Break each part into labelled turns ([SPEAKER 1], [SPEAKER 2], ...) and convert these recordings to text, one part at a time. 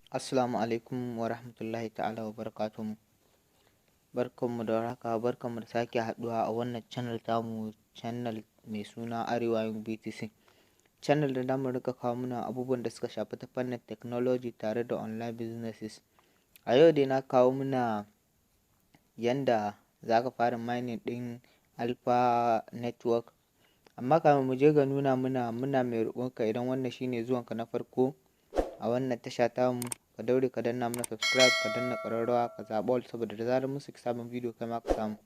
[SPEAKER 1] Assalamu alaikum wa rahmatullahi ta'ala wa barakatuhu. Barkanmu da warhaka, barkanmu da sake haɗuwa a wannan channel tamu, channel mai suna Arewa Young BTC. Channel da zamu rika kawo muna abubuwan da suka shafi ta fannin technology tare da online businesses. A yau dai na kawo muna yanda za ka fara mining ɗin Alpha Network. Amma kafin mu je ga nuna muna, muna mai roƙonka, idan wannan shine zuwanka na farko a wannan tasha tamu, ka daure ka danna mana subscribe, ka danna ƙararrawa, ka zaɓi all, saboda da zarar mun saki sabon bidiyo kai ma ka samu.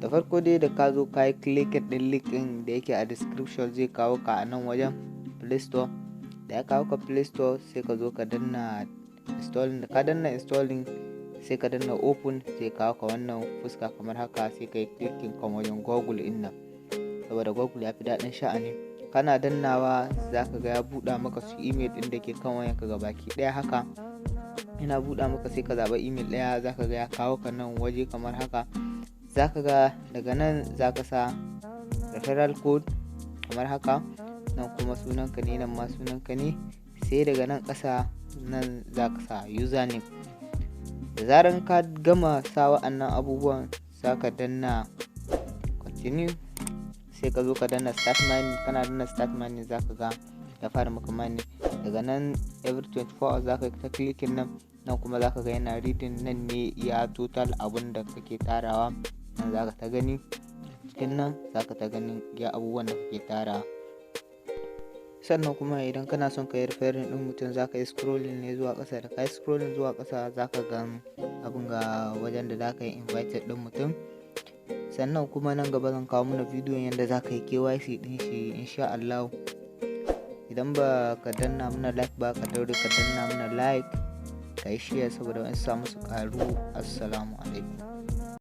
[SPEAKER 1] Da farko dai, da ka zo ka yi clicking ɗin link ɗin da yake a description, zai kawo ka a nan wajen Play Store. Da ya kawo ka Play Store, sai ka zo ka danna installing. Da ka danna installing, sai ka danna open, sai kawo ka wannan fuska kamar haka. Sai ka yi clicking kan wajen Google ɗin nan, saboda Google ya fi daɗin sha'ani. Kana dannawa, za ka ga ya buɗa maka su email ɗin da ke kan wayanka gabaki ɗaya. Haka yana buɗa maka, sai ka zaɓa email ɗaya. Za ka ga ya kawo ka nan waje kamar haka. Za ka ga daga nan za ka sa referral code kamar haka, nan kuma sunanka ne, nan ma sunanka ne. Sai daga nan ƙasa nan za ka sa username. Da zaran ka gama sa wa'annan abubuwan, za ka danna continue, sai ka zo ka danna start mining. Kana danna start mining, za ka ga ya fara maka mining. Daga nan every 24 hours za ka ta clicking nan. Nan kuma za ka ga yana reading. Nan ne iya total abun da kake tarawa. Nan za ka ta gani, cikin nan za ka ta ganin iya abubuwan da kake tarawa. Sannan kuma idan kana son ka yi referring ɗin mutum, za ka yi scrolling ne zuwa ƙasa. Da ka yi scrolling zuwa ƙasa, za ka ga abin, ga wajen da za ka yi invited ɗin mutum. Sannan kuma nan gaba zan kawo mana bidiyon yadda za ka yi KYC ɗin shi, insha Allah. Idan ba ka danna mana like ba, ka daure ka danna mana like, ka yi share, saboda wa'in samu su ƙaru. Assalamu alaikum.